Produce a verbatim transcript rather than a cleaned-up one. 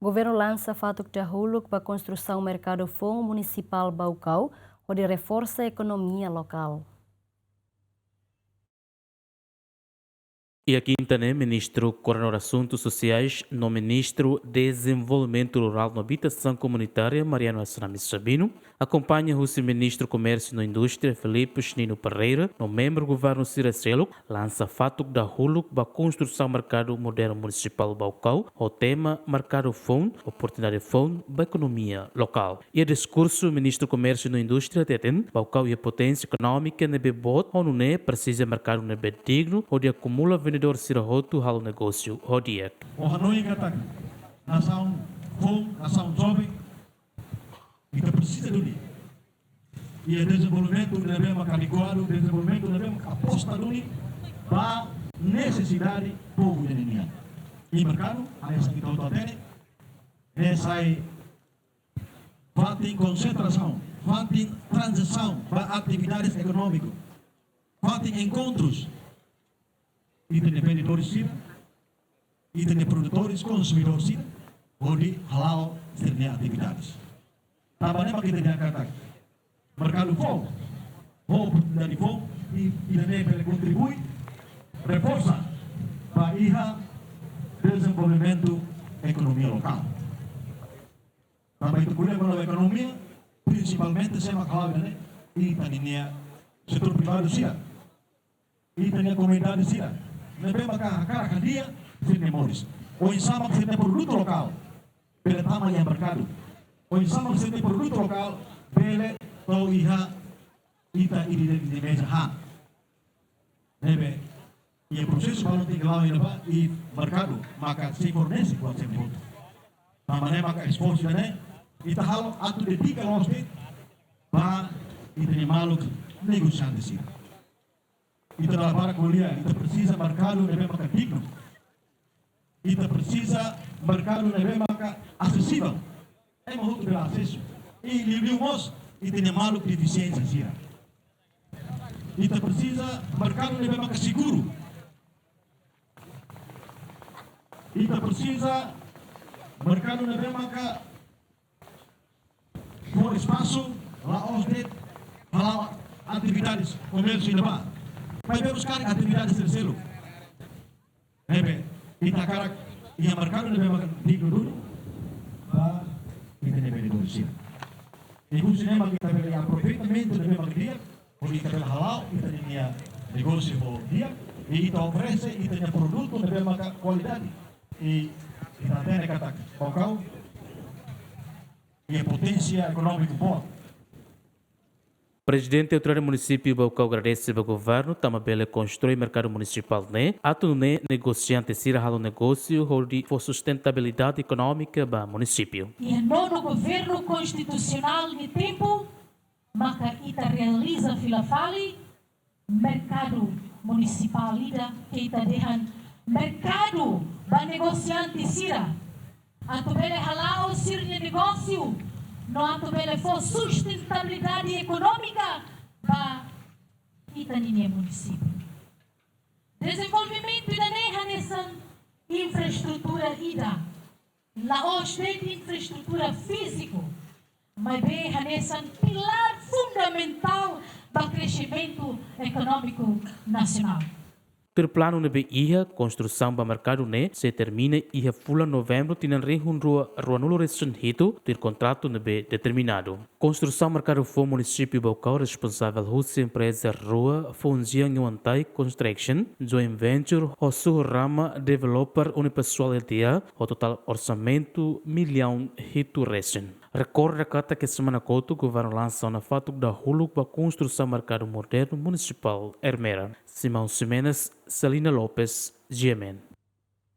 Governu lansa fatuk dahuluk ba konstrusaun merkadu foun munisipál Baucau, hodi reforsa ekonomia lokál. Iha kinta ne'e, Ministru Koordenadór Asuntus Sosiais no Ministru Dezenvolvimentu Rurál no Abitasaun Komunitária, Mariano Assanami Sabino, akompaña husi Ministru Komérsiu no Indústria, Filipe Xanino Pereira, no membru governu sira seluk, lansa fatuk dahuluk ba konstrusaun merkadu modernu munisipál Baucau, ho tema Merkadu Foun, Oportunidade Foun ba Ekonomia Lokál. Iha diskursu, Ministru Komérsiu no Indústria hateten, Baucau iha poténsia ekonómika ne'ebé boot, ho nune'e presiza merkadu ne'ebé dignu, hodi akumula vendedór sira hotu halo negósiu ho di'ak. Ó hanoin katak nasaun foun, nasaun joven, ita presiza duni. Iha dezenvolvimentu ne'ebé maka adekuadu, dezenvolvimentu ne'ebé maka aposta duni ba nesesidade povu ida-ne'e nian. I merkadu, hanesan ita hotu hatene, ne'e sai fatin konsentrasaun, fatin tranzasaun ba atividades ekonómiku, fatin enkontrus entre vendedores sira, entre produtores, konsumidór sira, hodi hala'o sira-nia atividades. Tanba ne'e mak ita dehan katak merkadu foun, ho oportunidade foun, i, i ida-ne'e bele kontribui, reforsa ba iha dezenvolvimentu ekonomia lokál. Tanba ita ko'alia kona-ba ekonomia, prinsipalmente sé mak hala'o ida-ne'e, ita-nia setór privadu sira, ita-nia komunidade sira ne'ebé maka hakarak hadi'a sira-nia moris. Oinsá mak sira-nia produtu lokál bele tama iha merkadu. Oinsá mak sira-nia produtu lokál bele to'o iha ita ida-idak nia meza han. Ne'ebé iha prosesu balun tenke la'o iha ne'ebá, i merkadu maka sei fornese buat sira-ne'e hotu. Tanba ne'e maka esforsu ida-ne'e ita halo atu dedika loos de'it ba ita-nia maluk negosiante sira. Ita dala barak ko'alia, ita presiza merkadu ne'ebé maka dignu. Ita presiza merkadu ne'ebé maka asesivel. Ema hotu bele asesu. I liuliu mós ita-nia maluk defisiénsia sira. Ita presiza merkadu ne'ebé maka seguru. Ita presiza merkadu ne'ebé maka fó espasu la'ós de'it hala'o atividades komérsiu iha ne'ebá. Maibé buska atividades terseru. Ne'ebé ita hakarak iha merkadu ne'ebé maka dignu duni ba ita-nia vendedór sira. I husi ne'e mak ita bele aproveitamentu ne'ebé maka di'ak, hodi ita bele hala'o ita-nia negósiu ho di'ak, i ita oferese ita-nia produtu ne'ebé maka kualidade. I ita hatene katak Baucau iha poténsia ekonómiku boot. Prezidente Autoridade Munisípiu Baucau agradese ba governu tanba bele konstrui merkadu munisipál ne'e, atu nune'e negosiante sira halo negósiu hodi fó sustentabilidade ekonómika ba munisípiu. Iha nonu governu konstitusionál nia tempu, maka ita realiza fila fali merkadu munisipál ida ke ita dehan merkadu ba negosiante sira, atu bele hala'o sira-nia negósiu, no atu bele fó sustentabilidade ekonómika ba ita-nia munisípiu. Dezenvolvimentu ida-ne'e hanesan infraestrutura ida, la'ós de'it infraestrutura fíziku, maibé hanesan pilár fundamentál ba kresimentu ekonómiku nasionál. Tuir planu ne'ebé iha, konstrusaun ba merkadu ne'e sei termina iha fulan Novembru tinan rihun rua ruanulu resin hitu, tuir kontratu ne'ebé determinadu. Konstrusaun merkadu foun munisípiu Baucau responsavel husi empreza rua, Funjiang Yuantai Construction, joint venture ho Suhurama Developer Unipessoal Ltda, ho totál orsamentu millaun hitu resin. Rekorda katak iha semana kotuk governu lansa ona fatuk dahuluk ba konstrusaun merkadu modernu munisipál Ermera. Simão Ximenes, Celina Lopes, G M N.